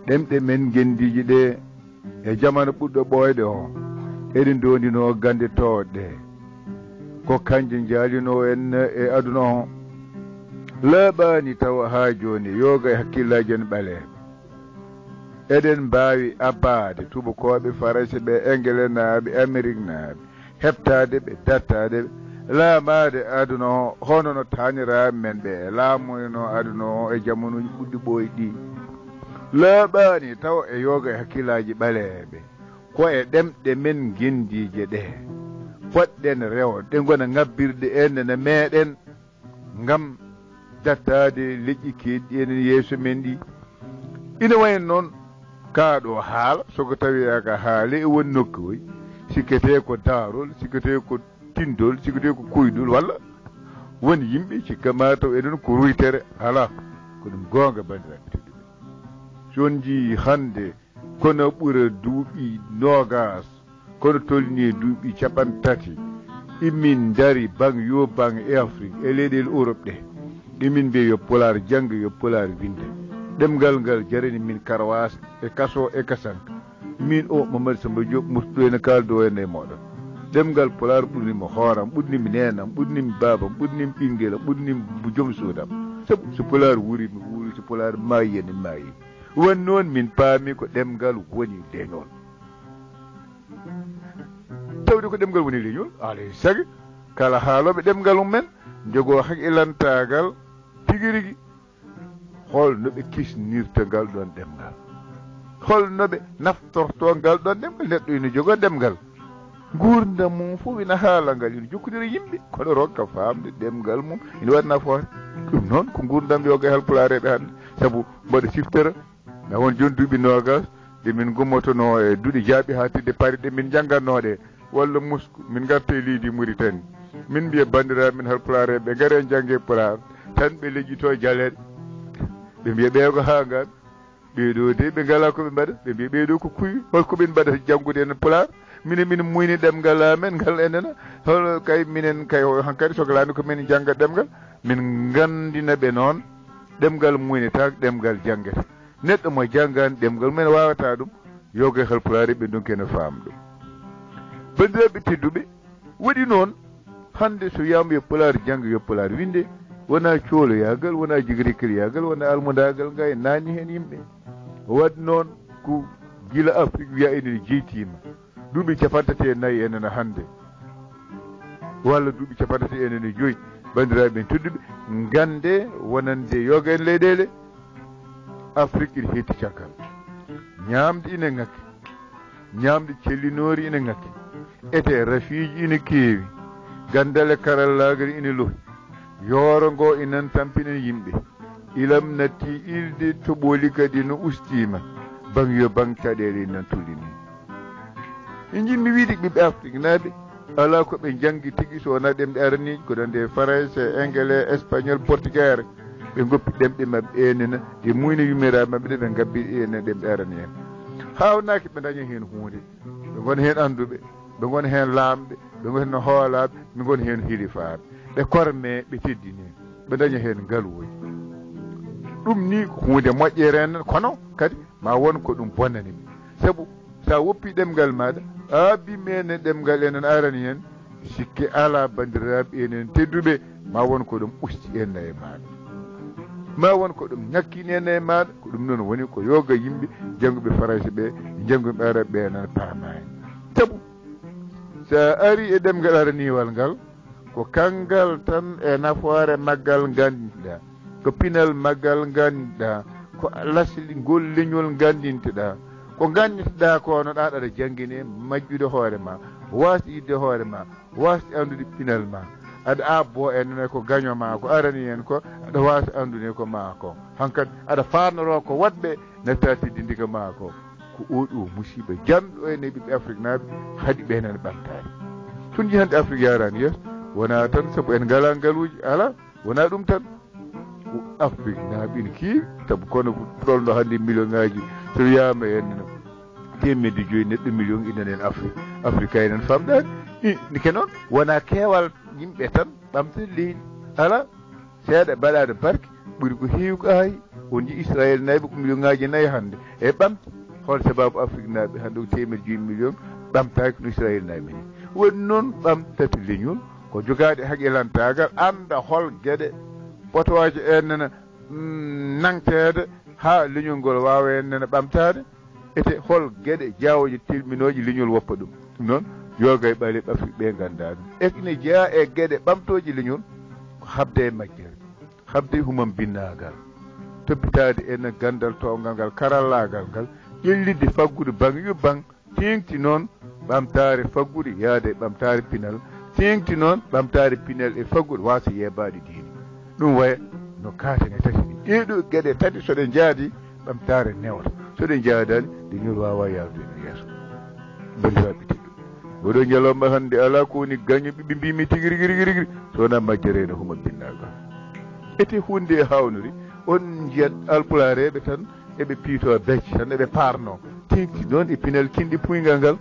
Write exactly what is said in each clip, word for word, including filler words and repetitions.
Ɗemɗe men ngenndiije ɗe e jamanu ɓurɗo ɓooyde o, eɗe ndoondinoo gannde toowɗe ɗe. Ko kanje njaalinoo en e aduna o. Laaɓaani tawa haa jooni yoga e hakkillaaji en ɓaleeɓe. Eɗen mbaawi abbaade tubakooɓe, Farayse ɓe, Engelenaaɓe, Ameriknaaɓe, heɓtaade ɓe, dattaade ɓe, laamaade aduna o hono no taaniraaɓe men ɓe laamoyno aduna o e jamanuuji ɓurɗi ɓooyde ɗi. Laaɓaani tawa e yoga e hakkillaaji ɓaleeɓe. Ko e ɗemɗe men ngenndiije ɗe potɗen rewde, ɗe ngona ngabbirɗe en no meɗen, ngam dattaade leƴƴi keedɗi enen yeeso men ɗi. Ina wayi noon, kaa ɗo haala, so ko tawi aka haale e won nokkuuji, sikkete ko daarol, sikkete ko tindol, sikkete ko koydol, walla won yimɓe cikka ma taw enen ko ruytere. Alaa, ko ɗum goonga, banndiraaɓe tedduɓe. So on njii hannde, kono ɓura duuɓi noogas, kono tolni e duuɓi capanɗe tati, imin ndari baŋ yo baŋ e Afrik, e leyɗeele Europe ɗe. Imin mbiya yo Pulaar jannge, yo Pulaar winnde. Ɗemngal ngal jarani min karawaas e kaso e kasanka. Min o Mamadou Samba Diop, murtuɗo ene kaaldo ene e mooɗon. Ɗemngal Pulaar ɓurnimo hooram, ɓurnimi neenam, ɓurnimi baabam, ɓurnimi ɓingelam, ɓurnimi joom suudam. Sabu so Pulaar wuuri, mi wuuri, so Pulaar maayi, ene maayi. Won noon min paami ko ɗemngal woni leñol. Tawde ko ɗemngal woni leñol, alay sagi kala haalooɓe ɗemngal mum en njogoo haqilantaagal tigi rigi. Hol no ɓe kisnirta ngal ɗoon ɗemngal? Hol no ɓe naftorto ngal ɗoon ɗemngal? Neɗɗo ina jogoo ɗemngal. Nguurndam mum fof ina haala ngal, ina jokkondira yimɓe, kono ronka faamde ɗemngal mum, ina waɗi nafoore. Ɗum noon ko nguurndam yoga e Haalpulaareeɓe hannde, sabu mboɗo siftora na won jooni duuɓi noogas, ɗe min ngummotonoo e duɗe jaaɓi haa tedde Paris, ɗe min njanngatnoo ɗe, walla Moscou, min ngarta e leydi Mauritanie. Min mbiya banndiraaɓe men Haalpulaareeɓe, ngaree njannge Pulaar, tan ɓe leƴƴitoo jaleeɗe. Ɓe mbiya ɓee ko haa ngaan, ɓee ɗoo de ɓe ngalaa ko ɓe mbaɗa, ɓe mbiya ɓee ɗoo ko kuy, hol ko ɓe mbaɗata janngude en Pulaar? Minen, min muyni ɗemngal amen ngal enen, hol kay minen kay o hankadi soklaani ko min njannga ɗemngal, min nganndina ɓe noon, ɗemngal muynetaake, ɗemngal janngete. Neɗɗo mo janngaani ɗemngal mum en waawataa ɗum, yoga e Haalpulaar ɓe ndonki ene faam ɗum. Banndiraaɓe tedduɓe, waɗi noon, hannde so wiyaama yo Pulaar jannge, yo Pulaar winnde, wonaa cooloyaagal, wonaa jigrekkiliyaagal, wonaa almudaagal, ngaynaani heen yimɓe. Waɗi noon ko gila Afrik wiya enen jeytiima. Duuɓi capanɗe tati e nayi enen hannde, walla duuɓi capanɗe tati enen e joyi, banndiraaɓe men tedduɓe, nganndee wonande yoga en leyɗeele Afrik ina heetti caggal. Ñaamde ina ŋakki, ñaamde cellinoori ina ŋakki, ete rafiiji ina keewi, ganndal e karallaagal ina lohi, yooro ngo inan tampinen yimɓe. Ilam natti ilde, toɓooli kadi no ustiima, baŋ yo baŋ caɗeele nan tulini. E njiɗmi wiide ɓiɓɓe Afriknaaɓe, alaa ko ɓe njanngi tigi so wonaa ɗemɗe araniiɗe, ko ɗon ɗe Farayse, Engele, Espagnol, Portugeere. Ɓe ngoppi ɗemɗe maɓɓe enen, ɓe muyna yummiraaɓe maɓɓe ɗe, ɓe ngabbi enen ɗemɗe arani en. Haawnaaki ɓe ndaña heen huunde. Ɓe ngoni heen annduɓe, ɓe ngoni heen laamɓe, ɓe ngoni heen hoolaaɓe, ɓe ngoni heen hilifaaɓe. Ɓe korme, ɓe teddine, ɓe ndaña heen ngaluuji. Ɗum ni ko huunde moƴƴere en, kono kadi ma won ko ɗum bonnani ɓe. Sabu so a woppii ɗemngal maaɗa, a abbii men e ɗemngal enen arani en, sikke alaa, banndiraaɓe enen tedduɓe, ma won ko ɗum usti en e maaɗa. Ma won ko ɗum ŋakkini en e maaɗa, ko ɗum noon woni ko yoga yimɓe jannguɓe Farayse ɓe, jannguɓe Arabe ɓe nan paamaani. Sabu so a arii e ɗemngal araniiwal ngal, ko kanngal tan e nafoore maggal nganndinteɗaa, ko pinal maggal nganndinteɗaa, ko lasli ngol leñol nganndinteɗaa. Ko nganndinteɗaa ko no ɗaa aɗa janngine majjude hoore ma, waasde yiɗde hoore ma, waasde anndude pinal ma. Aɗa abboo e nene ko gaño ma, ko arani en ko, aɗa waasa anndude ko ma ko. Hankadi aɗa faarnoroo ko waɗɓe nattaade dindika ma ko. Ko oɗo musiba janɗo en e ɓiɓɓe Afriknaaɓe haɗi ɓe nana ɓamtaade. Tun jii hannde Afrik yaaraani yeeso, wonaa tan sabu en ngalaa ngaluuji, alaa, wonaa ɗum tan. Ko Afriknaaɓe ina keewi, sabu kono ko tolno hannde million ngaaji, so wiyaama en teemedde joyi neɗɗo million ina en Afrik. Afrika enen famɗaani. I, ni ke noon, wonaa keewal yimɓe tan ɓamtata leydi. Alaa, seeɗa mbaɗaade barke, ɓuri ko heewi ko aayi. On nji Israel nayɓe ko million ngaji nayi hannde e ɓamti. Hol sababu Afrique nayɓe hannde ko teemer joyi million ɓamtaaki no Israel nayɓe ni? Woni noon ɓamtata leñol ko jogaade haqilantaagal, annda hol geɗe potooje en nana, mm, nangteede haa leñol ngol waawa en nana ɓamtaade. Ete hol geɗe jaawoje telminooje leñol woppa ɗum? Ɗum noon, yoga e ɓaleeɓe Afrique ɓe ngannda ɗum. Eke ne jeyaa e geɗe ɓamtooje leñol, ko haɓde e majjere, haɓde e humambinnaagal, toppitaade en ganndal towngal ngal, karallaagal ngal, ƴellitde faggudu baŋ yo baŋ, teeŋti noon ɓamtaare faggudu yaada e ɓamtaare pinal, teeŋti noon ɓamtaare pinal e faggudu waasa yeebaade diine. Ɗum waya no kaatane tati ni. Ɗee ɗoo geɗe tati so ɗe njaadi, ɓamtaare newata. So ɗe njaadaani, leñol waawaa yahrude no yeeso. Banndiraaɓe tedduɓe, oɗo ñalawma hannde alaa ko woni gaño ɓiɓɓe mbiimi tigi rigi rigi rigi, so wonaa majjere e humambinnaagal. Ete huunde e haawnori, on njiyat alpulaareeɓe tan eɓe piito becce tan eɓe paarno. Teeŋti noon e pinal kinɗi puyngal ngal.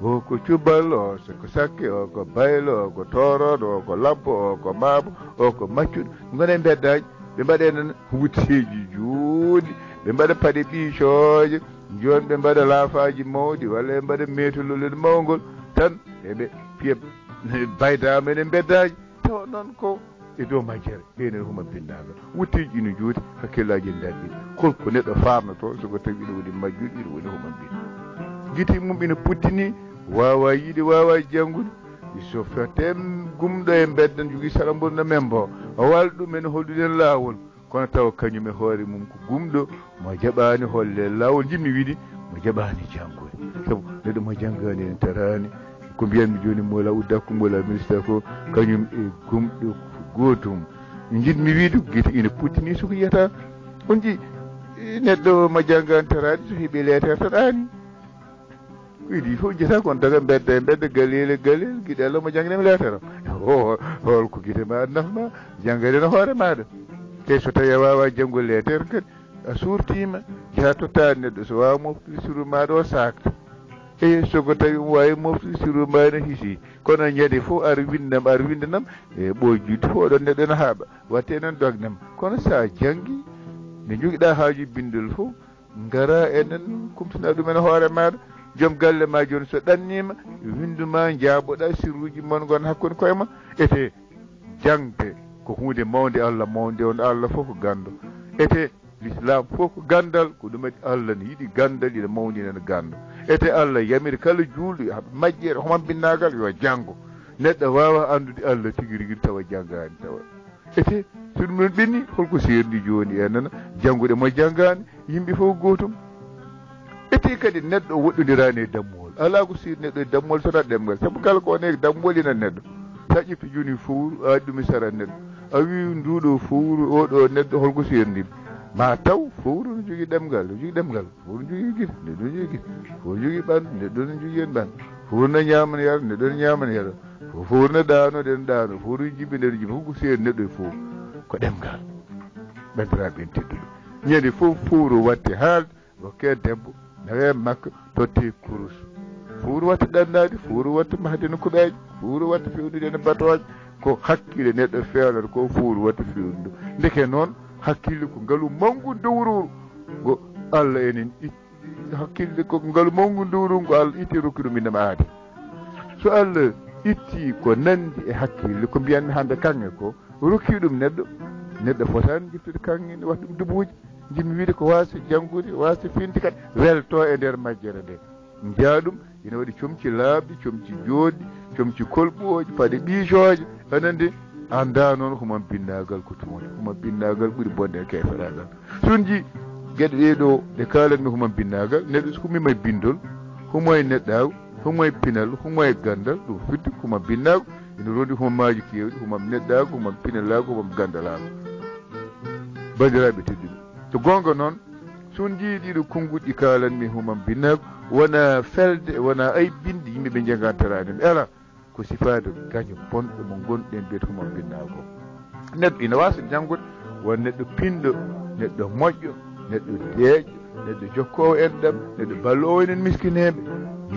O ko cubal, o so ko sakke, o ko baylo, o ko toorooɗo, o ko labbo, o ko maabo, o ko maccuɗo. Ngona e mbeddaaji, ɓe mbaɗa heen wutteeji jooɗi, ɓe mbaɗa paɗe ɓiicooje, jooni ɓe mbaɗa laafaaji mawɗi, walla ɓe mbaɗa meetolol mawngol, tan eɓe piya baydaama ene mbeddaaji. Tawa noon ko e dow majjere, ɓeen ene humambinnaagal. Wutteeji ina njooti, hakkillaaji ene ndaɓɓi. Hol ko neɗɗo faarnotoo so ko tawi ina woni majjuɗo, ina woni humambiɗɗo? Gite mum ina puttini, waawaa yiide, waawaa janngude. So feten gumɗo e mbedda, jogii sarambol no men mbo, o waala ɗum en hollude en laawol. Kono tawa kañum e hoore mum ko gumɗo mo jaɓaani holle laawol, njiɗmi wiide mo jaɓaani janngude. Sabu neɗɗo mo janngaani ene taraani. Ko mbiyanmi jooni, Mola Udda, ko Mola Minista ko kañum e gumɗo ko gootum. Njiɗmi wiide ko gite ina puttini, so ko yiyata. On nji neɗɗo mo janngaani taraani, so heɓi leetere tan aani. Ko idi fof jeta kon daga mbedda e mbedda, galel e galel, giɗo Allah mo jannginami leetere. O, hol ko gite ma nafma, janngade no hoore maɗa. Te so tawi a wawa janngol leetere kadi, a suurtiima, njaha totta neɗɗo, so waawa moftude sirru maaɗa o saakta. Eyi, so ko tawi omo waawi moftude sirru maaɗa, no hisi. Kono ñande fof ar winndam, ar winndanam, e ɓooy juuti fof oɗon neɗɗo ene haaɓa. Watte noon dognam. Kono so a janngi, nde njogiɗa haaju binndol fof, ngara enen kumtina ɗum en hoore maaɗa. Joom galle ma jooni so ɗanniima, winndu ma, njaaboɗa sirruuji mon ngon hakkunde koye ma. Ete, jaŋde ko huunde mawnde, Allah mawnde on, Allah fof ko ganndo. Ete, Lislaam fof ko ganndal, ko ɗum waɗi Allah ne yiɗi ganndal, ina mawnina ganndo. Ete Allah yamiri kala juulɗo yo haɓ majjere humambinnaagal yo janngo. Neɗɗo waawaa anndude Allah tigi rigi tawa janngaani tawa. Ete, so ɗum ɗon ɓenni, holko seerndi jooni e nana janngude mo janngaani, yimɓe fof gootum. Ete kadi neɗɗo woɗɗondiraani e dammuwol. Alaa ko seerndi neɗɗo e dammuwol so wonaa ɗemngal. Sabu kala ko woni e dammuwol ina neɗɗo. So a ƴetti jooni fowru, a waɗi ɗum e sara neɗɗo. A wii nduuɗo fowru, oɗo neɗɗo, holko seerndi? Ma taw fowru no jogii ɗemngal, no jogii ɗemngal. Fowru no jogii gite, neɗɗo no jogii gite. Fowru no jogii ɓanndu, neɗɗo no jogii heen ɓanndu. Fowru no ñaama no yara, neɗɗo no ñaama no yara. Fowru no ɗaano, ɗen ɗaano. Fowru no jibbi, ɗen jibbi. Fof ko seerndi neɗɗo e fowru. Ko ɗemngal. Banndiraaɓe en tedduɓe. Ñande fof fowru watte haalde. Rokke debbo, nawe makko, totte kurus. Fowru watta ɗannaade, fowru watta mahde no kuɓeeje, fowru watta fewnude no batooje. Ko hakkille neɗɗo fewnata ko fowru watta fewnude. Ndeke noon, hakkille ko ngalu mawngu dowruru. Ngo Allah enen itti, hakkille ko ngalu mawngu dowruru, ngo Allah itti rokki ɗum innama aade. So Allah itti ko nanndi e hakkille, ko mbiyanmi hannde kaŋŋe ko, rokki ɗum neɗɗo, neɗɗo fotaani jiftude kaŋŋe ne waɗa ɗum dubuuji. Njiɗmi wiide ko waasde janngude, waasde finde kadi, welto e nder majjere nde. Njaha ɗum, ina waɗi comci laaɓɗi, comci jooɗɗi, comci kolɓooji, paɗe ɓiicooje, aɗa anndi, annda noon humambinnaagal ko tuunde. Humambinnaagal ɓuri bonde e kayferaagal. So on njii geɗe ɗee ɗoo ɗe kaalanmi humambinnaagal, neɗɗo so humima e binndol, humo e neɗɗaagu, humo e pinal, humo e ganndal, ɗum firti humambinnaagu ina rondi humamaaji keewɗi, humam neɗɗaagu, humam pinalaagu, humam ganndalaagu. Banndiraaɓe tedduɓe, to goonga noon, so on njii ɗiɗo konnguɗi kaalanmi humambinnaagu, wona felde, wona aybinde yimɓe ɓe njagantaraani mi. Alaa, ko sifaade gaño bonɗo mo ngonɗen mbiyata humambinnaagu. Neɗɗo ina waasa janngude, won neɗɗo pinɗo, neɗɗo moƴƴo, neɗɗo deeƴɗo, neɗɗo jokkoowo enɗam, neɗɗo balloowo enen miskineeɓe,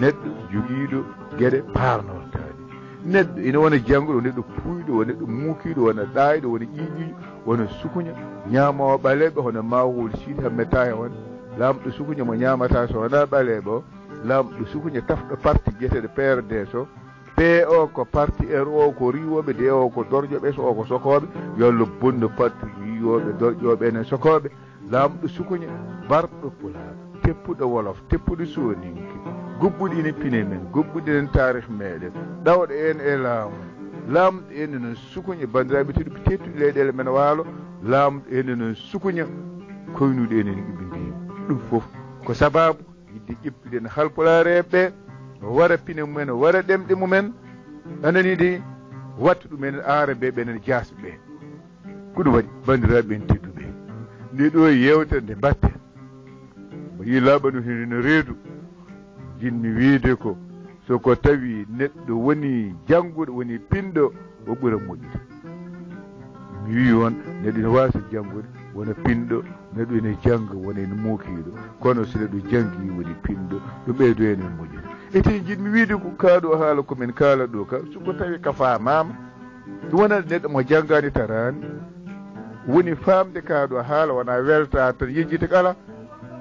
neɗɗo jogiiɗo geɗe paarnortaaɗe. Neɗɗo ina wona jannguɗo, wona neɗɗo puuyɗo, wona neɗɗo muukiiɗo, wona ɗaayɗo, wona ƴiiƴiiɗo, wona sukuña, ñaamoowo ɓaleeɓe, hono Maawol Siidi Hammet Tahe on. Laamɗo sukuña mo ñaamataa so wonaa ɓaleeɓe o, laamɗo sukuña tafɗo parti biyeteeɗo P R D S o. P O ko parti, R O ko riiwooɓe, D O ko dorƴooɓe, S O ko sokooɓe. Yo Allah bonnu parti riiwooɓe, dorƴooɓe enen sokooɓe. Laamɗo sukuña, barɗo pulaar, teppuɗo wolof, teppuɗo sooninke, gobbuɗo ene pine men, gobbuɗo enen taarih meɗen, ɗawɗo en e laamu. Laamɗo enen sukuña, banndiraaɓe tedduɓe, tedduɓe leyɗeele men waalo. Laamɗo enen sukuña, koynuɗo enen ɓiɓɓe mbiimi. Ɗum fof ko sabaabu yidde ƴeptude en halpulaareeɓe ɓe, wara pine mumen, wara ɗemɗe mumen, anani de, watta ɗum enen aarabeeɓe, enen jaasɓe ɓe. Ko ɗum waɗi, banndiraaɓe en tedduɓe, nde ɗo yeewtere nde mbatten, mo yii laaɓa no hino reedu, jinmi wiide ko, so ko tawi neɗɗo woni jannguɗo, woni pinɗo, o ɓura moƴƴude. Mi wii on, neɗɗo ina waawi janngude, wona pinɗo, neɗɗo ina jannga, wona ina mookiiɗo. Kono so neɗɗo janngi, woni pinɗo, ɗum ɓeydo en e moƴƴude. Ete jiɗmi wiide ko kaa ɗo haala ko min kaala ɗo ka, so ko tawi ka faamaama, ɗum wonata neɗɗo mo janngaani taraani, woni faamde kaa ɗo haala, wona weltaa tan yejjita kala.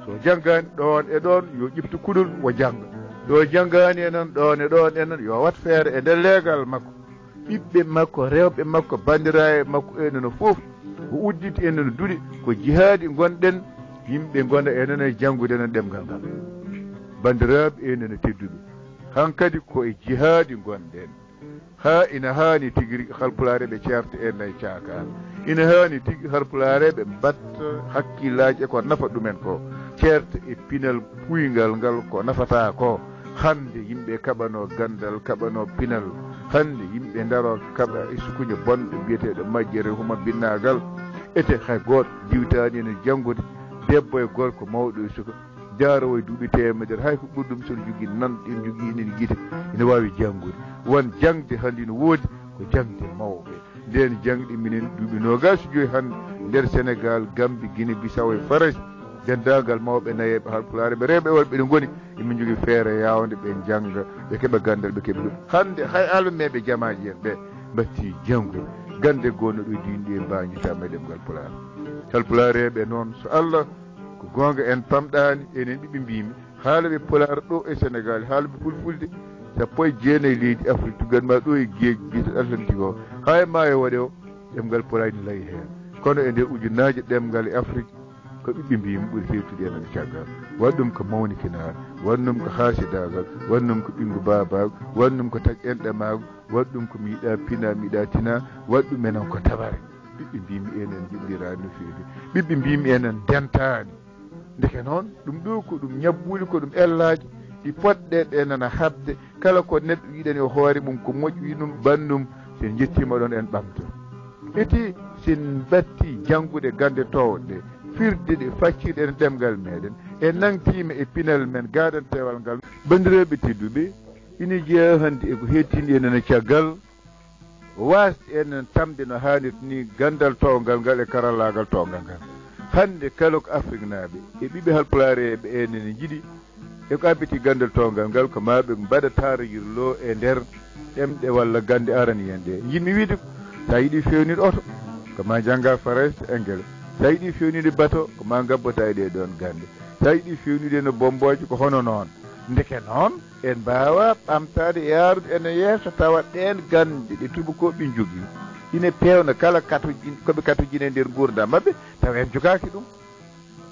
So janngaani ɗoon e ɗoon, yo ƴeftu kuɗol, o jannga. Ɗo janngaani e noon, ɗoon e ɗoon e noon, yo wat feere e nder leegal makko. Ɓiɓɓe makko, rewɓe makko, banndiraaɓe makko, enen fof, o udditi enen duɗe, ko jihaadi ngonɗen, yimɓe ngona enen e janngude enen ɗemngal ngal. Banndiraaɓe enen tedduɓe, hankadi ko e jihaadi ngonɗen. Haa ina haani tigi rigi halpulaareeɓe ceerta en e caakaan. Ina haani tigi halpulaareeɓe mbaɗta hakkillaaji e ko nafa ɗumen ko. Ceerta e pinal puyngal ngal ko nafata ko. Hannde yimɓe kaɓano ganndal, kaɓano pinal. Hannde yimɓe ndaro kaɓa e sukuña bonɗo biyeteeɗo majjere huma binnaagal. Ete hay gooto diwtaani ene janngude, debbo e gorko, mawɗo e suka. Jaarowo e duuɓi teemedere, hay ko ɓuri ɗum so jogii nan, ɗen jogii enen gite, ina waawi janngude. Won jaŋde hannde ina woodi, ko jaŋde mawɓe. Ndeen jaŋde minen duuɓi noogaas e joy hannde nder Senegaal, Gammbi, Gine Bisaw e Farayse, denndaangal mawɓe nayeeɓe halpulaar ɓe rewɓe e worɓe ɓe ngoni, emin njogii feere yaawnde ɓe njannga, ɓe keɓa ganndal, ɓe keɓa ɗum. Hannde hay almeeɓe jamaaji en ɓe mbattii janngude. Gannde gonno ɗo diin ɗi mbaañitaa e ɗemngal pulaar. Halpulaareeɓe noon, so Allah ko goonga en pamɗaani, enen ɓiɓɓe mbiimi, haalaɓe pulaar ɗo e Senegaal, haalaɓe fulfulde sappo e jeenayi leydi Afrik, tugan ma ɗo e geej biyeteeɗo Atlantique o, haa e maayo waɗe o, ɗemngal pulaar ina layi heen. Kono e nder ujunnaaje ɗemngal e Afrik, ko ɓiɓɓe mbiimi ɓuri feewtude en e caggal. Waɗ ɗum ko mawnikinaaɗo, waɗ ɗum ko haasidaagal, waɗ ɗum ko ɓinngu baabaagu, waɗ ɗum ko taƴ enɗe maagu, waɗ ɗum ko mi yiɗaa pinaa, mi yiɗaa tinaa, waɗ ɗum enen ko tabare. Ɓiɓɓe mbiimi enen njiɗliraani no feewi. Ɓiɓɓe mbiimi enen ndentaani. Ndeke noon, ɗum ɗo ko ɗum ñabbuuli, ko ɗum ellaaji ɗi potɗe ɗe nana haɓde. Kala ko neɗɗo yiɗani e hoore mum ko moƴƴi ɗum, ɓanndu mum, so en njettiima ɗoon en ɓamto. Ete, so en mbattii janngude gannde toowɗe, firde ɗe, faccirɗe en ɗemngal meɗen, en nangtiima e pinal men gaadanteewal ngal. Banndiraaɓe tedduɓe, ina jeyaa hannde e ko hettini en ene caggal, waasde enen tamde no haanirta ni ganndal towngal ngal e karallaagal towngal ngal. Hannde kala ko Afriknaaɓe e ɓiɓɓe halpulaareeɓe enen ene njiɗi e ko abbiti ganndal towngal ngal, ko maa ɓe mbaɗa taarayirlo e nder ɗemɗe walla gannde araniyen ɗe. Njiɗmi wiide ko, so a yiɗi feewnude oto, ko maa njannga Farayse, Engele. So a yiɗi feewnude bato, ko maa ngabbotaa e ɗee ɗoon gannde. So a yiɗi feewnude no bommbooje, ko hono noon. Ndeke noon, en mbaawaa ɓamtaade yahrude ene yeeso tawa ɗeen gannde ɗe tubakooɓe njogii ine peewna kala katojin-, ko ɓe katojini e nder nguurndam maɓɓe, tawa en njogaaki ɗum.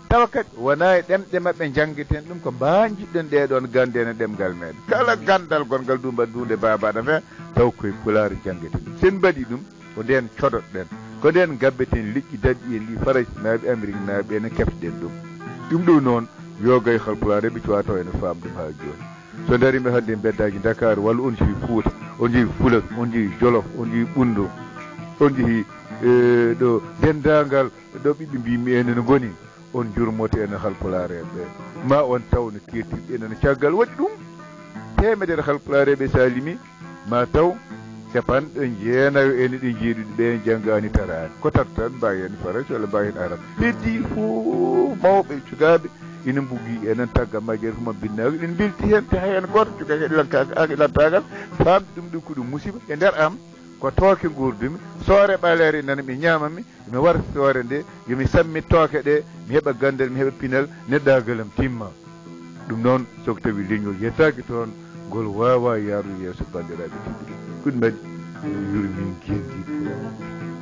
Tawa kadi wonaa e ɗemɗe maɓɓe njanngeten ɗum, ko mbaa njiɗɗen ɗee ɗoon gannde ene ɗemngal meɗen. Kala ganndal gonngal duumba duunde baabaaɗo fen, taw koye pulaar njanngeten ɗum. So en mbaɗii ɗum, ko ndeen codoɗen, ko ndeen ngabbeten leƴƴi daɗɗi en ɗi Faraysinaaɓe, Ameriknaaɓe ene keften ɗum. Ɗum ɗo noon, yoga e halpulaareeɓe cuwaa taw ene faam ɗum haa jooni. So ndariimi hannde e mbeddaaji Ndakaaru walla on jeyi Fuuta, on jeyi Fulas, on jeyi Jolof, on jeyi Ɓunndu, on jeyi, e, ɗo denndaangal ɗo ɓiɓɓe mbiimi enen ngoni, on njurmoto enen halpulaareeɓe. Ma on taw no keertirɗen enen caggal waɗi ɗum. Teemedere halpulaareeɓe so a limii, ma taw capanɗe jeenayo ene ɗe njeeɗuɗi ɓe janngaani taraani. Ko tata tan mbaawi heen Farayse walla mbaawi heen Arab. Heddii fof mawɓe, sukaaɓe, ina mbugi enen tagga majjere huma binnaagal, ina mbelti heen, te hay heen gooto joga heɗlanka-, heɗlantaagal, faamde ɗum ɗo ko ɗum musiba e nder am, ko tooke nguurdumi, soore ɓaleere nana mi ñaama mi, mi wara soore nde, yo mi sammi tooke ɗe, mi heɓa ganndal, mi heɓa pinal, neɗɗaagal am timma. Ɗum noon, so ko tawi leñol yettaaki toon, ngol waawaa yaarude yeeso, banndiraaɓe tedduɓe. Ko ɗum waɗi, yurmin ngenndi.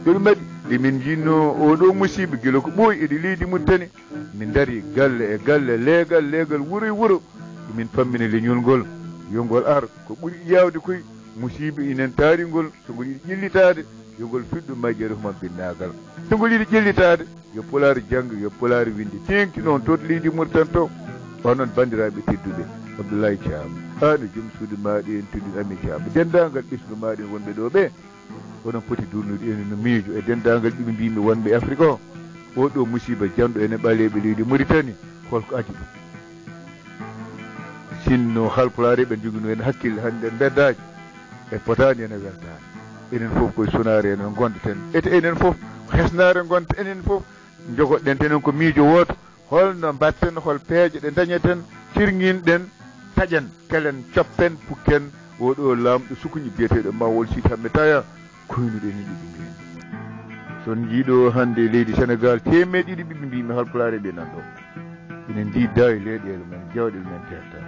Ko ɗum waɗi, nde min njinnoo oo ɗoo musiiba gila ko ɓooyi e leydi Mauritanie, min ndarii galle e galle, leegal, leegal, wuro e wuro, min pammina leñol ngol, yo ngol ar. Ko ɓuri yaawde koy, musiiba inen taari ngol, so ngol yiɗi ƴellitaade, yo ngol fiddu majjere huma binnaagal. So ngol yiɗi ƴellitaade, yo Pulaar jannga, yo Pulaar winnde. Teeŋti noon to leydi Mauritanie to. Onon banndiraaɓe tedduɓe, Abdoulaye Thiam, aan e joom suudu maaɗa en tedduɗo Ami Thiam, denndaangal ɓesngu maaɗa en wonɓe ɗo ɓe, oɗon poti durnude enen no miijo e denndaangal ɓiɓɓe mbiimi wonɓe Afrique o. Oo ɗoo musiiba janɗo enen ɓaleeɓe leydi Mauritanie, holko addi ɗum? Sinno Haalpulaar ɓe njoginoo en hakkille hannde nder mbeddaaji, e potaani ene weltaani. Enen fof koye sunaare enen ngondaten. Ete enen fof ko hesnaare ngondaten enen fof. Njogoɗen tenen ko miijo wooto. Holno mbaɗten, hol peeje ɗe ndañeten, cirŋinɗen, taƴen, kelen, coppen, pukken oo ɗoo laamɗo sukuñi biyeteeɗo Mawol Siidi Hammet Taya, koynuɗen e ɗiɗi mbiimi. So on njiiɗo hannde leydi Senegaal, teemeɗe ɗiɗi ɓiɓɓe mbiimi Haalpulaar ɓe nan ɗo. Ina ndidda e leyɗeele men, jawɗe men tetta.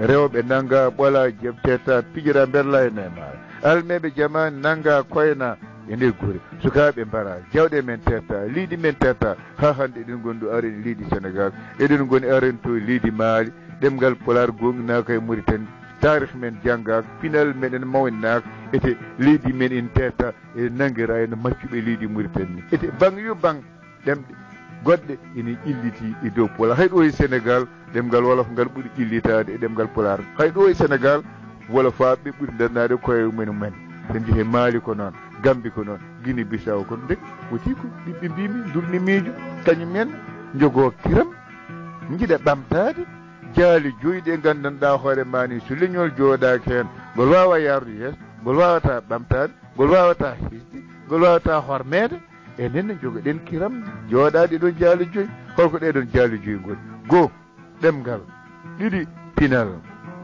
Rewɓe nannga ɓola, jeb tetta, pijira mberla e neemaare. Almeeɓe jamaani nannga koyna e nder gure. Sukaaɓe mbara, jawɗe men tetta, leydi men tetta. Haa hannde eɗen ngoni ɗo, aren leydi Senegaal. Eɗen ngoni aren to leydi Maali. Ɗemngal Pulaar goongɗinaaka e Mauritanie. Taarih men janngaaka, pinal meɗen mawninaaka. Ete leydi men en tetta, e nanngira e no maccuɓe leydi Mauritanie ni. Ete baŋ yo baŋ, ɗemɗe goɗɗe ene ƴelliti e dow Pulaar. Hay ɗo e Senegaal, ɗemngal Wolof ngal ɓuri ƴellitaade e ɗemngal Pulaar. Hay ɗo e Senegaal, Wolofaaɓe ɓuri ndannaade koye mumen. So en njehii Maali ko noon, Gambi ko noon, Guinée Bissau ko noon. Nde woti ko ɓiɓɓe mbiimi, durni miijo, kañum en njogoo kiram, njiɗa ɓamtaade jaale joyi ɗe nganndanɗaa hoore maa ni, so leñol jooɗaaki heen, ngol waawaa yaarude yeeso, ngol waawataa ɓamtaade, ngol waawataa hisde, ngol waawataa hormeede. Enen ne njogoɗen kiram jooɗaade ɗo jaale joyi. Holko ɗee ɗoon jaale joyi ngoni? Goo, ɗemngal. Ɗiɗi, pinal.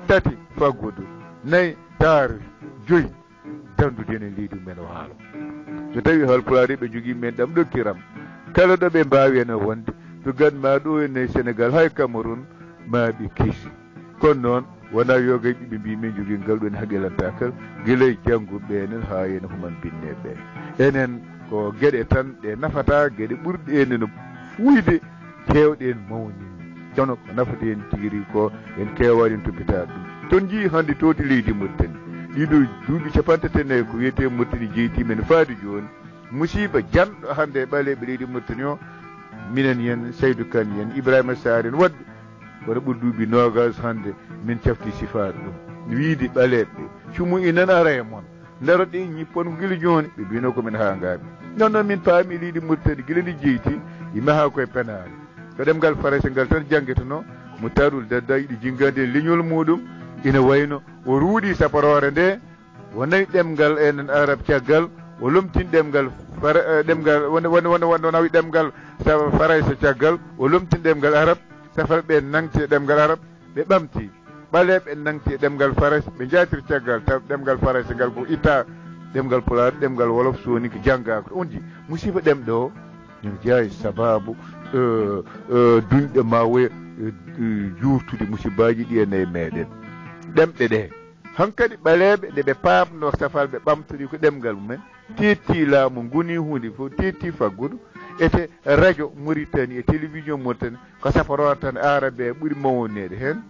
Tati, faggudu. Nayi, taarih. Joyi, danndude enen leydi men waalo. So tawii Haalpulaar ɓe njogii men ɗam ɗo kiram, kala ɗo ɓe mbaawi ene wonde, to gan maa ɗo ene Senegaal, hay Cameroun, maa ɓe kiisi. Kono noon, wonaa yoga e ɓiɓɓe mbiimi njogii ngal ɗoon haqilantaagal, gila e jannguɓe enen haa e ene human binneeɓe. Enen ko geɗe tan ɗe nafata, geɗe ɓurɗe enen fuuyde, keewɗe en mawnini. Kono ko nafata en tigi rigi ko, en keewaani en toppitaade ɗum. Toon njii hannde tooti leydi Mauritanie. Ɗiɗo duuɓi capanɗe tati e nayi ko wiyetee Mauritanie jeyti men faade jooni. Musiiba janɗo hannde e ɓaleeɓe leydi Mauritanie o, minen yen, Saydou Kane yen, Ibrahima Sarr en, waɗde kono ɓuri duuɓi noogas hannde min cafti sifaaɗo ɗum. Wiide ɓaleeɓe, cumu inen ara e mon. Ndaroɗen ñippon gila jooni, ɓe mbino ko min haangaaɓe. Noon noon min paami leydi Mauritanie gila ndi jeyti, yimɓe haa koye penaale. Ko ɗemngal Farayse ngal tan janngetenoo, mo taarul dadda yiɗi jinngaade e leñol muuɗum, ina wayno o ruuɗi saporoore nde, o nawi ɗemngal enen Arab caggal, o lomtini ɗemngal Fara-, eh, ɗemngal, wonde, wonde, wonde, wonde o nawi ɗemngal sa-, Farayse caggal, o lomtini ɗemngal Arab, safal ɓe nangti e ɗemngal Arab, ɓe ɓamti. Ɓaleeɓe nangti e ɗemngal Farayse, ɓe njaatiri caggal, taw ɗemngal Farayse ngal ko itta, ɗemngal Pulaar, ɗemngal Wolof, Sooninke janngaaka. On njii musiiba ɗemɗe o, ina jeyaa e sabaabu, eh, eh, duñɗe maa woya, eh, eh, juurtude musibaaji ɗi ene e meeɗen. Ɗemɗe ɗe, hankadi ɓaleeɓe, nde ɓe paamnoo safal, ɓe ɓamtori ko ɗemngal mumen, teetti laamu, ngoni huunde fof, teetti faggudu, ete radio Mauritanie e télévision Mauritanie, ko saporoore tan Aarabe ɓuri mawneede heen.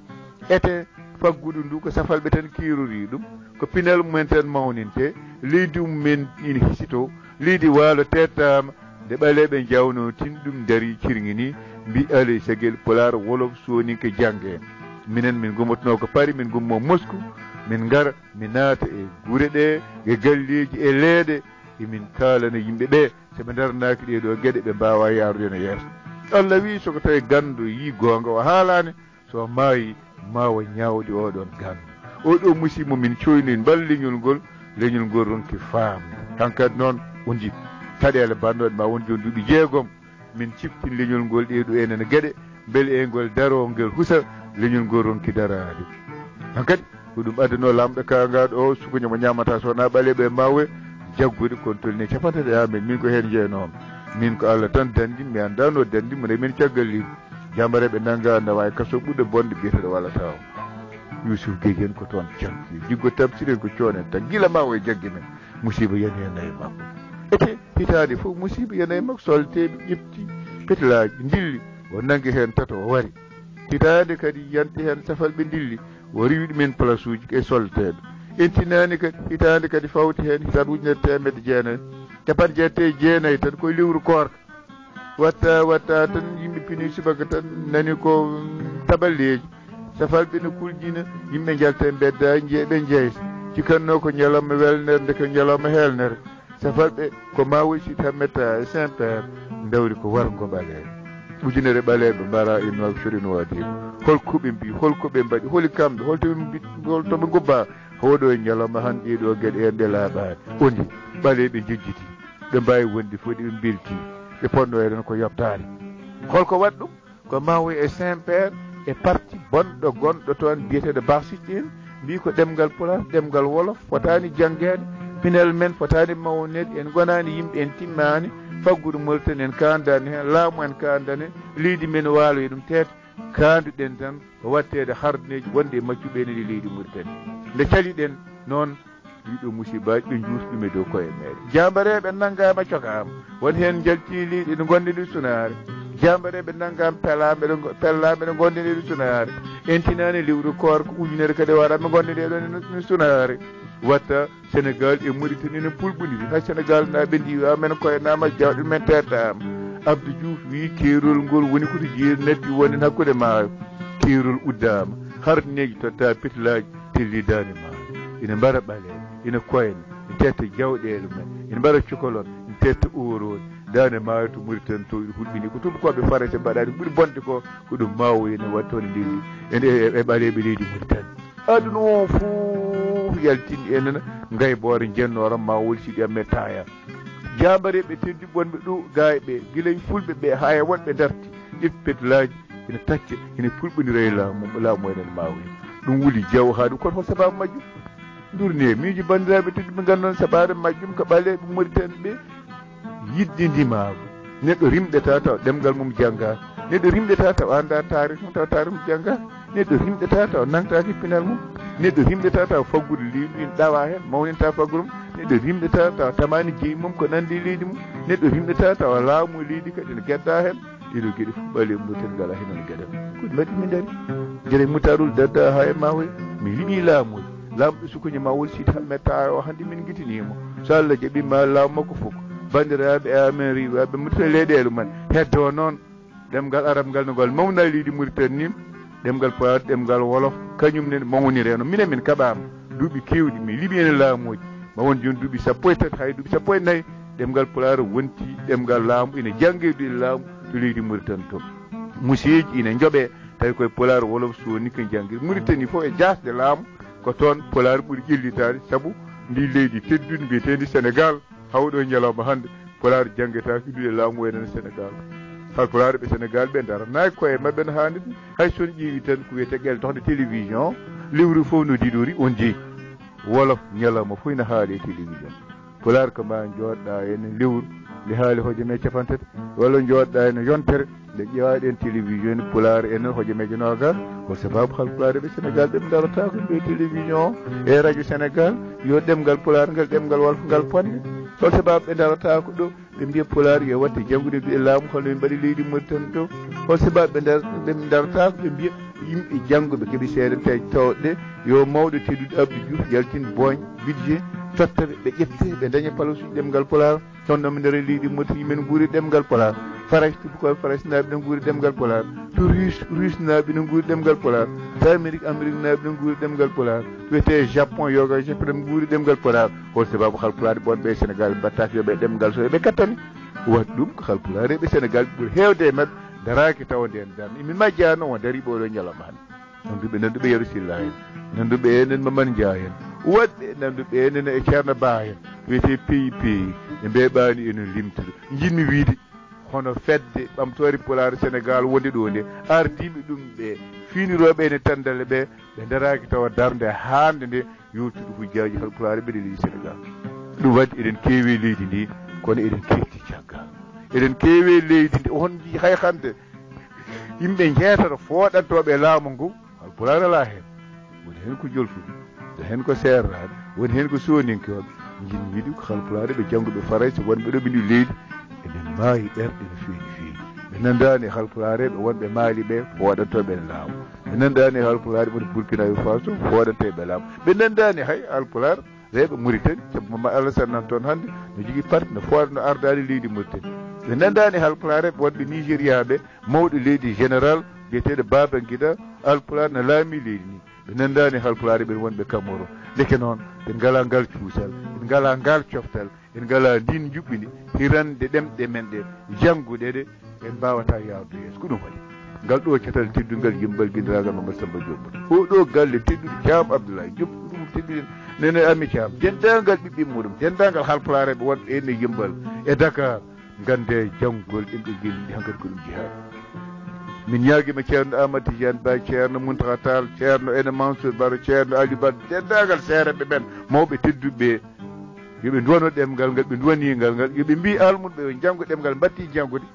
Ete faggudu ndu ko safalɓe tan keerori ɗum, ko pinal mumen tan mawnintee, leydi mumen ina hisitoo, leydi waalo tettaama, nde ɓaleeɓe njawnoo tin ɗum ndarii cirŋinii, mbii alay sagel Pulaar, Wolof, Sooninke janngee. Minen min ngummotonoo ko Paris, min ngummoo Moscou, min ngara, min naata e gure ɗe, e galleeji, e leeɗe, emin kaalana yimɓe ɓe, so ɓe ndaranaaki ɗee ɗoo geɗe, ɓe mbaawaa yaarude no yeeso. Allah wii, so ko tawii ganndo yii goonga o haalaani, so maayi, maa o ñaawde oo ɗoon ganndo. Oo ɗoo musiiba min cooynoyi, mballa leñol ngol, leñol ngol ronki faamde. Hankadi noon, o njii caɗeele bannooɗe maa won jooni duuɓi jeegom, min ciftin leñol ngol ɗee ɗoo enen geɗe, Mbele e ngol daroo ngel husa, leñol ngol ronki daraade. Hankadi, ko ɗum addanoo laamɗo kaangaaɗo o, sukuña mo ñaamata so wonaa ɓaleeɓe e maawe, jaggude kon tolni capanɗe tati e amen. Min ko heen jeyanoomi. Min ko Allah tan danndi, mi anndaa no danndi mo, min caggal leydi. Jaambareeɓe nannga, nawa e kaso ɓurɗo bonde biyeteeɗo walata o. Yuusuf Geji en ko toon canki. Jiggo Tamsir en ko coonen tan. Gila maawe e jagge men. Musiiba yani heen nayi makko. Ete, hitaande fof musiiba yana e makko, solteeɓe ƴefti petelaaji, ndilli, o nanngi heen tato, o wari. Hitaande kadi yanti heen safalɓe ndilli, o riiwi ɗum en palasuuji e solteeɓe. En tinaani kadi, hitaande kadi fawti heen, hitaande ujunere teemedde jeenayi, capanɗe jeetati e jeenayi tan koye lewru koorka. Watta, watta tan yimɓe pini subaka tan nani ko, mm, taballeeji. Safalɓe ne kuljina, yimɓe njalta e mbeddaaji, njeeɓe njeysa. Cikatnoo ko ñalawma welnere, ndeke ñalawma heelnere. Safalɓe ko ma woy si tammetta e Saint-Père, ndawri ko warngo ɓaleeɓe. Ujunere ɓaleeɓe mbara e Nouakchott e Nouadhibou. Hol ko ɓe mbii, hol ko ɓe mbaɗi, holi kamɓe, hol to ɓe mbi-, hol to ɓe ngubba? Hoɗo e ñalawma han ɗee ɗoo geɗe en ɗe laaɓaani. Ondi, ɓaleeɓe njejjiti, ɓe mbaawi wonde fof, ɓe mbeltii. Ɓe potnoo e ɗon ko yoɓtaade. Hol ko waɗi ɗum? Ko Maowi e Saint-Père e parti bonɗo gonɗo toon biyeteeɗo Baasitɗi en, mbii ko ɗemngal Pulaar, ɗemngal Wolof, fotaani janngeede, pinal men fotaani mawneede, en ngonaani yimɓe, en timmaani, faggudu Mauritanie en kaandaani heen, laamu en kaandaani, leydi men waalo e ɗum teete, kaanduɗen tan ko waɗteede hardineeji wonde e maccuɓe enen e leydi Mauritanie. Nde caliɗen noon, ɗiɗo musibaaji ɓe njuuti ɗum e dow koye meɗen. Jaambareeɓe nanngaama, cogaama. Won heen njaltii leydi ene ngonde nder sunaare. Jaambareeɓe nanngaama, pelaama ene ngo-, pellaama ene ngonde nder sunaare. En tinaani lewru koorka ujunere kadi wara ɓe ngonde nde ɗon ene sunaare. Watta Senegaal e Mauritanie ene pulɓondiri. Hay Senegaal naaɓe ndiiwaama, en koynaama, jawɗe men teettaama. Abdou Diouf wii keerol ngol woni ko to jeeri natti wonen hakkunde maayo. Keerol uddaama. Hardineeji totta petilaaji. Tellidaani ma ina mbara ɓaleeɓe, ina koyna, ina tetta jawɗeele men, ina mbara cokolon, ina tetta oorooji. Daande maayo to Mauritanie to ina hulɓini. Ko tubakooɓe Farayse mbaɗaani ko ɓuri bonde ko, ko ɗum Maowi ene waɗi toon e leydi, e, e, e ɓaleeɓe leydi Mauritanie. Aduna o fof yaltini enen ngayboore njennoora Maowi Sidi Ahmed Taya. Jaambareeɓe tedduɓe wonɓe ɗo, gaa e ɓe, gila e fulɓe ɓe haa e wonɓe darti, ƴetti petilaaji, ina tacca, ina pulɓondira e laamu, laamu enen Maowi. Ɗum wuli jaw haa ɗum, kono hol sabaabu majjum? Ndurni e miijo banndiraaɓe tedduɓe, ngannduɗon sabaabu majjum ko ɓaleeɓe Mauritanie ɓe yiɗde ndimaagu. Neɗɗo rimɗata tawa ɗemngal mum janngaaka. Neɗɗo rimɗata tawa anndaa taarih mum, tawa taarih mum janngaaka. Neɗɗo rimɗata tawa nangtaaki pinal mum. Neɗɗo rimɗata tawa faggudu leydi ina ɗawa heen, mawninta faggudu mum. Neɗɗo rimɗata tawa tamaani jeyi mum ko nanndi e leydi mum. Neɗɗo rimɗata tawa laamu e leydi kadi ene gedda heen. Ɗiɗo geɗe fof ɓaleeɓe Mauritanie ngalaa heen oon geɗal. Ko ɗum waɗi min ndari. Gila e Mutaarul Dadda haa e Maowi, mi liɓii laamuuji. Laamɗo sukuñe Maowi Sidi Ahmed Taya o, hannde min ngitinii mo. So Allah jaɓii ma laamu makko fof. Banndiraaɓe amen riiwaaɓe Mauritanie, leyɗeele mum en. Heddoo noon, ɗemngal Arab ngal no ngal mawna e leydi Mauritanie ni, ɗemngal Pulaar, ɗemngal Wolof, kañum ne mawniree no. Minen min kaɓaama duuɓi keewɗi, min liɓi heen laamuuji, ma won jooni duuɓi sappo e tati, hay duuɓi sappo e nayi, ɗemngal Pulaar wonti ɗemngal laamu, ina janngee duɗe laamu to leydi Mauritanie to. Museeji ina njoɓee, tawi koye Pulaar, Wolof, Soninke njanngee. Mauritanie fof e jaasde laamu, ko toon Pulaar ɓuri ƴellitaade, sabu ndi leydi teddundi mbiyeteendi Senegaal, hawɗo e ñalawma hannde, Pulaar janngetaaki duɗe laamu wayno no Senegaal. Haalpulaarɓe Senegaal ɓe ndaranaaki koye maɓɓe no haanirta. Hay so on ƴeewi tan ko wiyetee Qel Toxde Télévision, lewru fof no diɗori on jeyi. Wolof ñalawma fof ina haali e télévision. Pulaar ko ma njooɗɗaa heen lewru, nde haali hojomaaji capanɗe tati, walla njooɗɗaa heen yontere, nde ƴeewaa ɗeen télévision, Pulaar en hojomaaji noogaas. Ko sabaabu haalpulaarɓe Senegaal ɓe ndarataako ɓe télévision o e radio Senegaal, yo ɗemngal Pulaar ngal, ɗemngal Wolof ngal bonne? Hol sabaabu ɓe ndarataako ɗo? Ɓe mbiya Pulaar yo waɗte janngude duɗe laamu, hono ɓe mbaɗi leydi Mauritanie to. Hol sabaabu ɓe ndar-, ɓe ndarataako, ɓe mbiya yimɓe jannguɓe keɓi seeɗa te tawde yo mawɗo tedduɗo Abdou Diouf yaltin booñ, budget, totta ɓe, ɓe ƴette, ɓe ndaña palasuuji ɗemngal Pulaar. Kono noon, mi ndara leydi Mauritanie, yimɓe ne nguuri ɗemngal Pulaar. Farayse, tubakooɓe Farayse naaɓe ne nguuri ɗemngal Pulaar. To Russe, Russe naaɓe ne nguuri ɗemngal Pulaar. To Amérique, Amérique naaɓe ne nguuri ɗemngal Pulaar. To wiyetee Japon, yoga Japon ne nguuri ɗemngal Pulaar. Hol sabaabu haalpulaarɓe wonɓe e Senegaal mbaɗtaaki yo ɓe ɗemngal so ɓe kattani? Waɗi ɗum ko haalpulaarɓe Senegaal ɓuri heewde e maɓɓe ndaraaki tawa ndeen darnde. Emin majjaa noon, won dariiɓe oɗo ñalawma hannde. Nannduɓe, nannduɓe Yero Silla en, nannduɓe enen Mamman Njaay en, waɗɓe nannduɓe enen e Ceerno Ba en, wiyetee P I P, ɓe mbeeɓaani ene limtude. Njiɗmi wiyde, Kono fedde ɓamtoore Pulaar Senegaal wonde ɗo nde, ardiiɓe ɗum ɓe, fiinirooɓe ene tanndale ɓe, ɓe ndaraaki tawa darnde haande nde yewtude hujjaaji Haalpulaar ɓe e leydi Senegaal. Ɗum waɗi eɗen keewi e leydi ndi, kono eɗen ketti caggal. Eɗen keewi e leydi ndi, on njii hay hannde yimɓe njeetato fooɗantooɓe laamu ngu, Haalpulaar alaa heen. Woni heen ko jolfuɓe, woni heen ko seeraaɓe, woni heen ko sooninkooɓe. Njiɗmi wiide ko Haalpulaar ɓe jannguɓe Farayse wonɓe ɗo ɓe ndi leydi, eɓe maayi ɓerɗe no feewi no feewi. Ɓe nanndaani e Haalpulaar ɓe wonɓe Maali ɓe fooɗantooɓe laamu. Ɓe nanndaani e Haalpulaar wonɓe Burkina Faso fooɗantooɓe laamu. Ɓe nanndaani hay Haalpulaar rewɓe Mauritanie, sabu Mama Alassane nan toon hannde, no jogii parti, no fooɗa, no ardaade leydi Mauritanie. Ɓe nanndaani Haalpulaar wonɓe Nigéria ɓe, mawɗo leydi général biyeteeɗo Babangida, Haalpulaar no laami leydi ndi. Ɓe nanndaani Haalpulaar ɓe wonɓe Kamoro. Ndeke noon, ɓe ngalaa ngal cuusal, ɓe ngalaa ngal coftal, ɓe ngalaa ndiin njuɓɓudi, hirande ɗemɗe men ɗe, jannguɗe ɗe, en mbaawataa yahrude yeeso. Ko ɗum waɗi ngal ɗo catal teddungal yimmbal ginndiraagal Mamadou Samba Diop. Oo ɗo galle tedduɗo Thiam Abdoulaye Diop, ko ɗum tedduɗen nene Ami Thiam. Denndaangal ɓiɓɓe muɗum, denndaangal Haalpulaar ɓe wonɓe heen e yimmbal e Dakar, ngannde janngol ɗemɗe ngelɗi hankadi ko ɗum jihaad. Min ñaagiima Ceerno Amadou Tidiane Ba, Ceerno Mountakha Tall, Ceerno Ene Mansour Baro, Ceerno Aliou Badara, denndaangal seereɓe ɓen, mawɓe tedduɓe ɓe, yo ɓe nduwano ɗemngal ngal, ɓe nduwanii ngal ngal, yo ɓe mbii almuɓe ɓe yo njanngu ɗemngal, mbattii janngude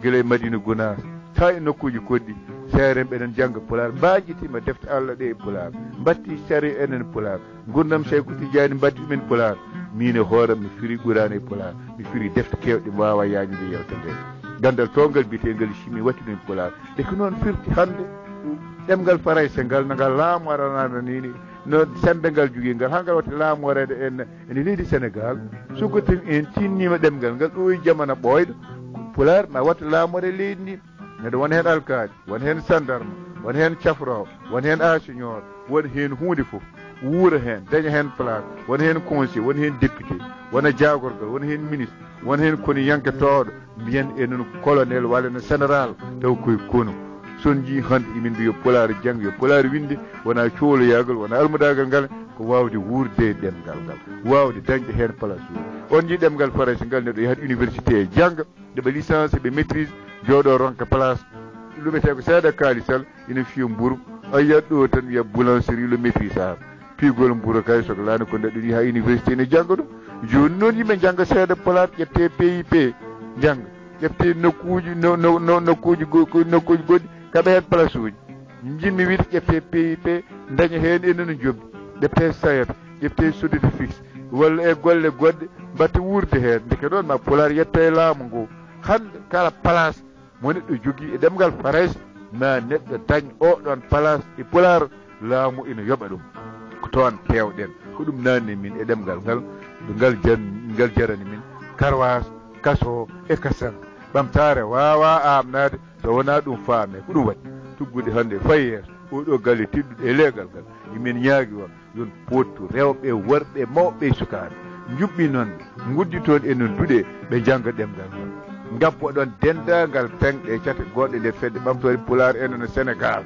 gila e Madina Gunaas, haa e nokkuuji goɗɗi, seerenɓe enen njannga Pulaar, mbaajitiima defte Allah ɗe e Pulaar, mbattii sariya enen Pulaar, nguurndam Seeku Tijjaani mbaɗti ɗum en Pulaar. Miin e hooram mi firi Quraan e Pulaar, mi firi defte keewɗe mi waawaa yaajnude yeewtere nde. Ganndal toongal biyeteengal chimie waɗti ɗum en Pulaar. Nde ko noon firti hannde ɗemngal Farayse ngal, no ngal laamoranaa nii, no semmbe ngal jogii ngal, haa ngal watti laamoreede en ene leydi Senegaal. So ko tawii en tiinniima ɗemngal ngal ɗo e jamana ɓooyɗo, Pulaar ma wattu laamoreede leydi ndi. Neɗɗo won heen alkaali, won heen sandarma, won heen cafroowo, won heen asiñoor, won heen huunde fof. Wuura heen, daña heen place, won heen conseil, won heen député, wona jaagorgal, won heen ministre, won heen koniyanke tooɗo, mbiyen e noon colonel walla no général, taw koye konu. So on njii hannde emin mbiya Pulaar jannga, yo Pulaar winnde, wona cooloyaagal, wona almudaagal ngal, ko waawde wuurde e ɗemngal ngal, waawde dañde heen place. On njii ɗemngal Farayse ngal, neɗɗo yahat université e jannga, nde ɓe licence, ɓe maîtrise, jooɗo ronka place. Luɓetee ko seeɗa kaalisal, ina fiya mburu. A yiyat ɗo tan wiya boulangerie le maîtrisard. Pigol mburu kay soklaani ko neɗɗo yaha université ne jannga ɗum. Jooni noon yimɓe njannga seeɗa Pulaar, ƴettee P I P, njannga. Ƴettee nokkuuji, no, no, no, nokkuuji go-, go-, nokkuuji goɗɗi, kaɓa heen place uji. Njiɗmi wiide ƴettee P I P, daña heen e nana njoɓdi. Ƴettee SAED, ƴettee Sodefis, walla e golle goɗɗe, mbaɗta wuurde heen. Ndeke noon ma Pulaar yetto e laamu ngu. Hannde kala place mo neɗɗo jogii e ɗemngal Farayse, ma neɗɗo dañ oo ɗoon place e Pulaar, laamu ina yoɓa ɗum. Ko toon keewɗen. Ko ɗum naatni min e ɗemngal ngal, ngal jan-, ngal jarani min karwaas, kaso e kasan. Ɓamtaare waawaa aamnaade so wonaa ɗum faamee. Ko ɗum waɗi tuggude hannde fayi yeeso. Oo ɗoo galle tedduɗo e leegal ngal, emin ñaagi on, yo on poottu rewɓe, worɓe, mawɓe e sukaaɓe. Njuɓɓinon, ngudditon e no duɗe, ɓe njannga ɗemngal ngal. Ngabboɗon denndaangal peŋɗe e cate goɗɗe nder fedde ɓamtoore Pulaar e no Senegaal.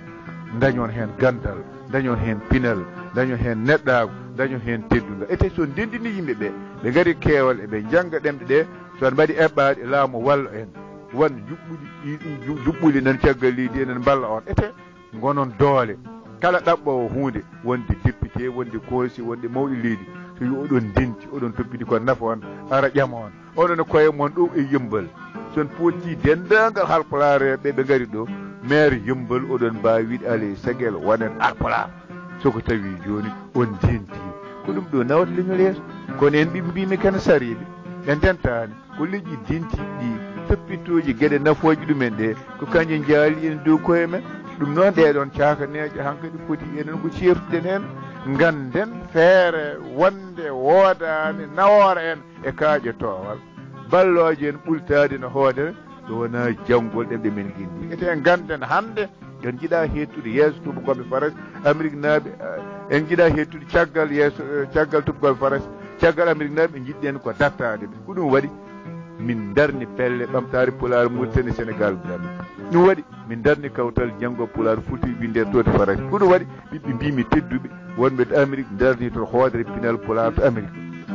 Ndañon heen ganndal, ndañon heen pinal, ndañon heen neɗɗaagu, ndañon heen teddungal. Ete so ndenndini yimɓe ɓe, ɓe ngari keewal, eɓe njannga ɗemɗe ɗe, so on mbaɗi eɓɓaaɗe, laamu walla en. Won njuɓɓuɗi, ɗi, ɗi nju-, njuɓɓuli nan caggal leydi, enen mballa on. Ete ngonon doole. Kala ɗaɓɓoowo huunde, wonde député, wonde conseil, wonde mawɗo leydi, so yo oɗon ndenti, oɗon toppiti ko nafa on, ara ƴama on. Onon e koye mon ɗo e Yummbal, so on potti denndaangal Haalpulaar ɓe, ɓe ngari ɗo, maire Yummbal, oɗon mbaawi wiide, "Alaa e sagel, wonen Haalpulaar." So ko tawi jooni on ndenti, ko ɗum ɗo nawata leñol yeeso. Kono en ɓe mbimi kene sariiɓe, ɓe ndentaani. Ko leƴƴi dentiiɗi ɗi, toppitooji geɗe nafooje ɗumen ɗe, ko kañƴe njaali en dow koye men. Ɗum noon, ɗee ɗoon caakaneeje hankadi foti enen ko ceertuɗen heen, ngannden feere wonde woodaani nawoora en e kaaƴe toowal, ballooje en ɓultaade no hoodere, so wonaa janngol ɗemɗe men nginndi. Ete ngannden hannde, en njiɗaa heedtude yeeso tuubakooɓe Farayse, Ameriknaaɓe, eh, en njiɗaa heedtude caggal yeeso, eh, caggal tuubakooɓe Farayse, caggal Ameriknaaɓe, njiɗɗen ko dattaade ɓe. Ko ɗum waɗi min ndarni pelle ɓamtaare Pulaar Muritani Senegaal Gambie. Ɗum waɗi min ndarni kawtal janngo Pulaar Fuuta Winndeere to Farayse. Ko ɗum waɗi ɓiɓɓe mbimi tedduɓe wonɓe to Amerik ndarni toon hoodere pinal Pulaar to Amerik.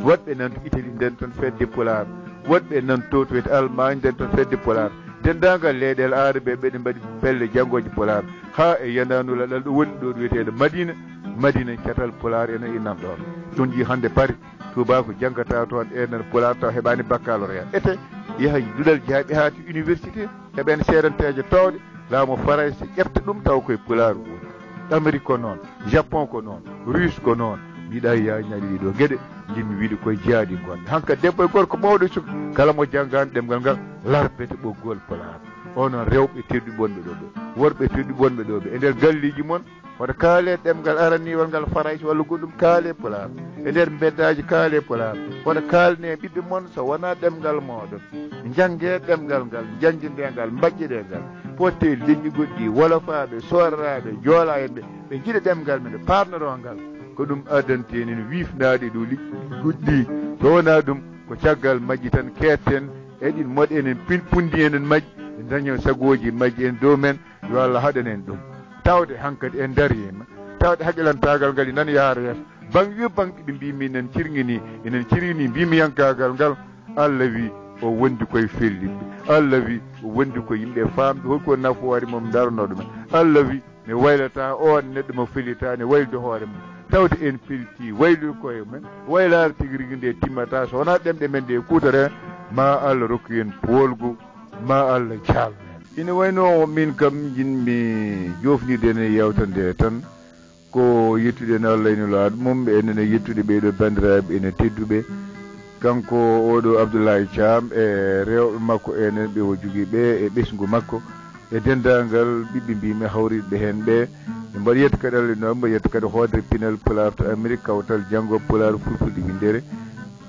Woɗɓe nan to Italie ndarni toon fedde Pulaar. Woɗɓe nan to, to wiyete Allemagne, nden to fedde Pulaar. Denndaangal leyɗeele Aarabe ɓe, ɓeɗe mbaɗi pelle janngooje Pulaar. Haa e yanaanu laɗal ɗo woni ɗo, ɗo wiyeteeɗo Madina. Madina, catal Pulaar ene e nan ɗoon. Ɗum ji hannde Paris, tuubaako janngata toon, enen Pulaar taw heɓaani baccalauréat. Ete yaha duɗal jaaɓi haa to université, heɓen seedanteeje toowɗe, laamu Farayse ƴefta ɗum taw koye Pulaar woni. Amérique ko noon, Japon ko noon, Russe ko noon. Mbiɗa yaa ñaɗi ɗiɗo geɗe, ndimmi wiide koye jihaadi ngonmi. Hankadi debbo e gorko mawɗo e suka, kala mo janngaani ɗemngal ngal, larbete ɓoggol Pulaar. O noon rewɓe tedduɓe wonɓe ɗo ɓe, worɓe tedduɓe wonɓe ɗo ɓe, e nder galleeji mon, wota kaale ɗemngal araniwal ngal Farayse walla goɗɗum, kaale Pulaar. E nder mbeddaaji, kaale Pulaar. Wota kaalne ɓiɓɓe mon so wonaa ɗemngal mooɗon. Njannge ɗemngal ngal, njannginde ngal, mbaƴƴide ngal. Potte e leƴƴi goɗɗi, wolofaaɓe, sooraraaɓe, joolaa en ɓe, ɓe njiɗa ɗemngal men, ɓe paamnoroo ngal. Ko ɗum addante enen wiifnaade e dow leƴƴi goɗɗi. So wonaa ɗum, ko caggal majji tan keetten, eɗin moɗa enen pin-, punndi enen majji, en daña sagooji majji en dow men, yo Allah haɗan en ɗum. Tawde hankadi en ndariima, tawde haqilantaagal ngal ina yaara yeeso. Baŋ yo baŋ, ɓe mbii min en cirŋinii, enen cirŋinii mbiimiyankaagal ngal. Allah wi o wondi koye felliɓɓe. Allah wi o wondi ko yimɓe faamɓe hol ko nafoore mum, ndaranoo ɗumen. Allah wi mi waylataa oon neɗɗo mo fellitaani waylde hoore mum. Tawde en pellitii waylude koye men, waylaare tigi rigi nde timmataa so wonaa ɗemɗe men ɗe kuutoree, ma Allah rokku en poolgu, ma Allah jaalnu en. Ina waynoo min kam njiɗmi joofnirde en e yeewtere nde tan. Ko yettude en Allah e Nulaaɗo mum, enen e yettude ɓee ɗoo banndiraaɓe ene tedduɓe. Kanko oo ɗoo Abdoulaye Thiam e rewɓe makko enen ɓe o jogii ɓe e ɓesngu makko e denndaangal ɓiɓɓe mbiimi hawriiɓe heen ɓe. Mbaɗa yetta kadi Allah e Nulaaɗo, mbaɗa yetta kadi hoodere pinal Pulaar to Amérique, kawtal janngo Pulaar fulfulde winndere.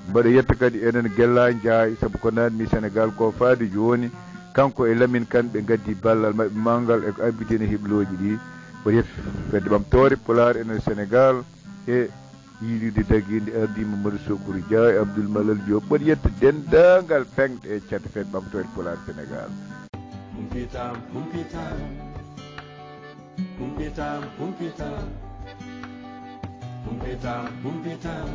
Mbaɗa yetta kadi enen Gella Ndiaye, sabu ko naatmi Sénégal ko faade jooni, kanko e Lamine Kane ɓe ngaddi ballal maɓɓe mawgal e ko abbiti en e heblooji ɗi. Mbaɗa yetta fedde ɓamtoore Pulaar enen Sénégal e yiilirde dagiinde ardii Mamadou Sokori Dia e Abdoul Malal Diop. Mbaɗa yetta denndaangal peŋɗe e caɗeele fedde ɓamtoore Pulaar Sénégal. Kumpitam, kumpitam. Kumpitam, kumpitam. Kumpitam, kumpitam.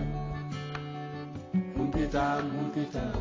Kumpitam, kumpitam.